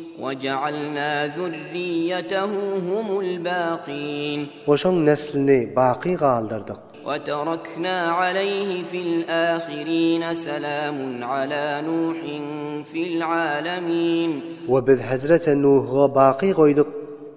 Wejealna zürriýetehu humul bakin. We şoň neslini baky galdyrdyk. We terekna aleýhi fil ahirin selamun ala Nuhin fil alemin. We biz hezreti Nuhga baky goýduk,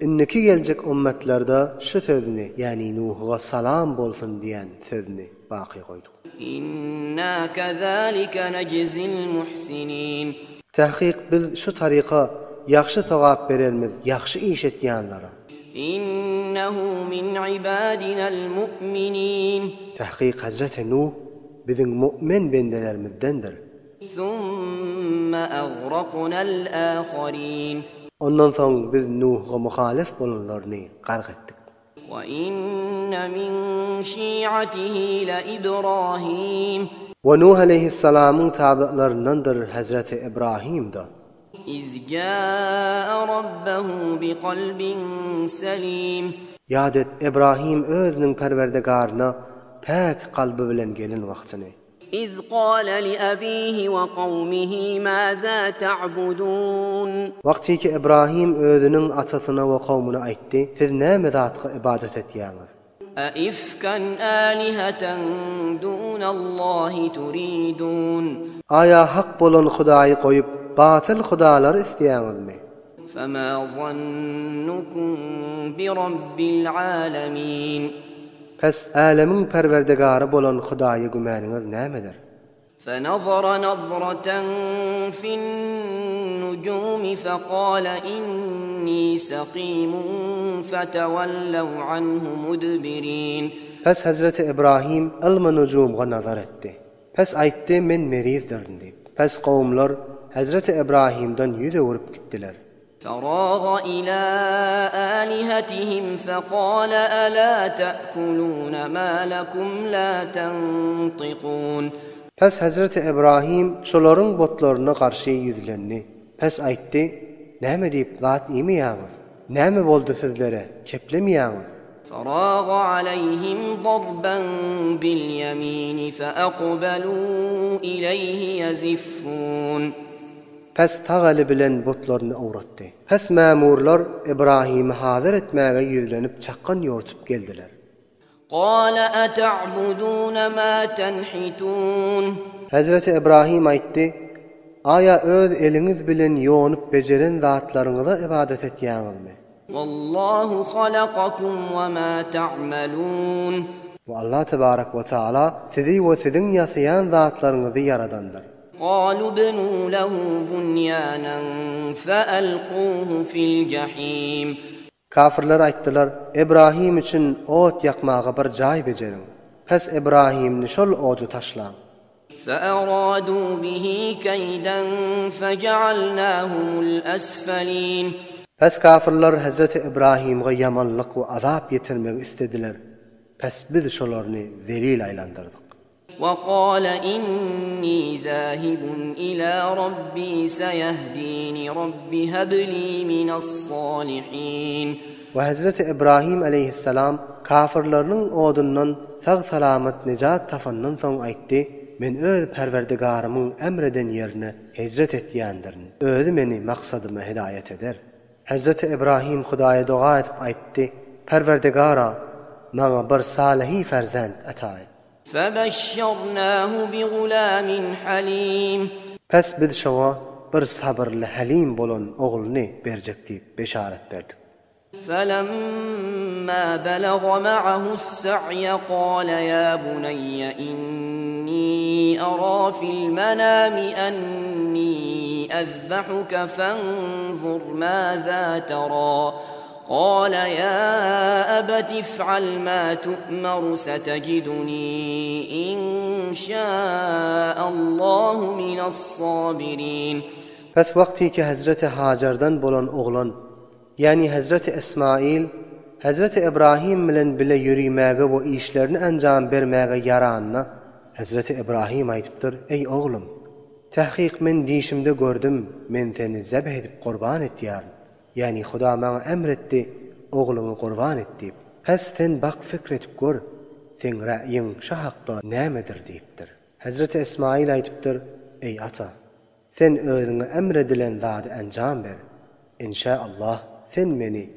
indiki geljek ümmetlarda şu sözüni, ýagny Nuhga salam bolsun diýen sözüni baky goýduk. Inna kezalike nejzil muhsinin. Tahkyk biz şu taryka ýagşy sogap berermiz ýagşy iş etýänlara. Innehu min ibadinel mu'minin. Tahkyk Hazreti Nuh biziň mu'min bendelerimizdendir. Summa agraknal aharin. Ondan soň biz Nuhga muhalif bolanlaryny gark etdik. Wa inne min şi'atihi le Ibrahim. We Nuh aleýhissalamyň tabylaryndandyr Hezreti Ibrahim-da. Iz jaa rabbehu bi kalbin selim. Ýat et, Ibrahim özüniň Perwerdigaryna päk kalby bilen gelen wagtyny. Iz gale li abihi we kawmihi maza ta'budun. Wagtyky Ybrahym özüniň atasyna we kowmuna aýtdy, Siz näme zatga ybadat etýäňiz? Aifkan alihatan dunallahi turidun. Aýa hak bolan Hudaýy goýup, batyl hudalary isleýäňizmi? Fema zannukum birabbil alemin. Pes, älemiň Perwerdigary bolan Hudaýa gümäniňiz nämedir? Fenazara nazratan fin-nujumi fekale inni sekimun fetevellew anhu mudbirin. Pes Hezreti Ibrahim ylmy-nujumga nazar etdi. Pes aýtdy, Men merizdirin diýip. Pes kowumlar Hezreti Ibrahimden ýüz öwrüp gitdiler. Feraga ila alihatihim fekale ala te'kulune ma lekum la tentikun. Pes Hezreti Ibrahim şolaryň butlaryna garşy ýüzlendi. Pes aýtdy, Näme diýip zat iýmeýäňiz? Näme boldy sizlere, keplemeýäňiz? Feraga aleýhim darban bil ýemini feakbalû ileýhi ýeziffûn. Pes sag eli bilen butlaryny owratdy. Pes mämurlar Ybrahymy hazyr etmäge ýüzlenip çakgan ýortup geldiler. Gala ata'buduna ma tenhitun. Hezreti Ybrahym aýtdy, Aýa öz eliňiz bilen ýonup bejeren zatlaryňyza ybadat etýäňizmi? Wallahu halakakum we ma ta'malun. We Allah tebarek we taala sizi we siziň ýasaýan zatlaryňyzy ýaradandyr. Galu bnu lehu bunýanan fealkuhu fil jahim. Kafirler aýtdylar, Ibrahim üçin ot ýakmaga bir jaý bejeriň. Pes Ibrahimni şol oda taşlaň. Fearadû bihi keýden fejealnâhumul esfelîn. Pes kafirler Hezreti Ibrahimge ýamanlyk we azap ýetirmegi islediler. Pes biz şolaryny zelil aýlandyrdyk. Wekale inni zahibun ila Rabbi seyehdini Rabbi hebli minas-salihin. We Hezreti Ibrahim aleýhissalam kafyrlarynyň odundan sag-salamat nejat tapandan soň aýtdy, Men öz Perwerdigarymyň emr eden ýerine hejret etýändirin, Özi meni maksadyma hidaýat eder. Hezreti Ibrahim Hudaýa doga edip aýtdy, Perwerdigara, maňa bir salyhy ferzent ata et. Febeşşernâhu bigulâmin halîm. Pes biz şoňa bir sabyrly halim bolan ogluny berjek diýip beşaret berdik. Felemmâ belaga ma'ahu's-sa'ye kâle ýâ buneyye innî erâ fil-menâmi ennî ezbehuke fenzur mâzâ terâ. Kâle ýâ ebeti if'al mâ tu'meru setecidunî in şâ'allahu mine's-sâbirîn. Pes wagtyky Hezreti Hajardan bolan oglan, ýagny Hezreti Ysmaýyl, Hezreti Ybrahym bilen bile ýörimäge we işlerini enjam bermäge ýaranda, Hezreti Ybrahym aýdypdyr, Eý oglum! Tahkyk men dişimde gördüm, men seni zebh edip gurban etýärin. Ýagny Huda maňa emr etdi, ogluňy gurban et diýip. Pes sen bak pikir edip gör, seň ra'ýyň şo hakda nämedir diýipdir. Hezreti Ismail aýdypdyr, Eý ata! Sen özüňe emr edilen zady enjam ber. Inşa Allah, sen meni.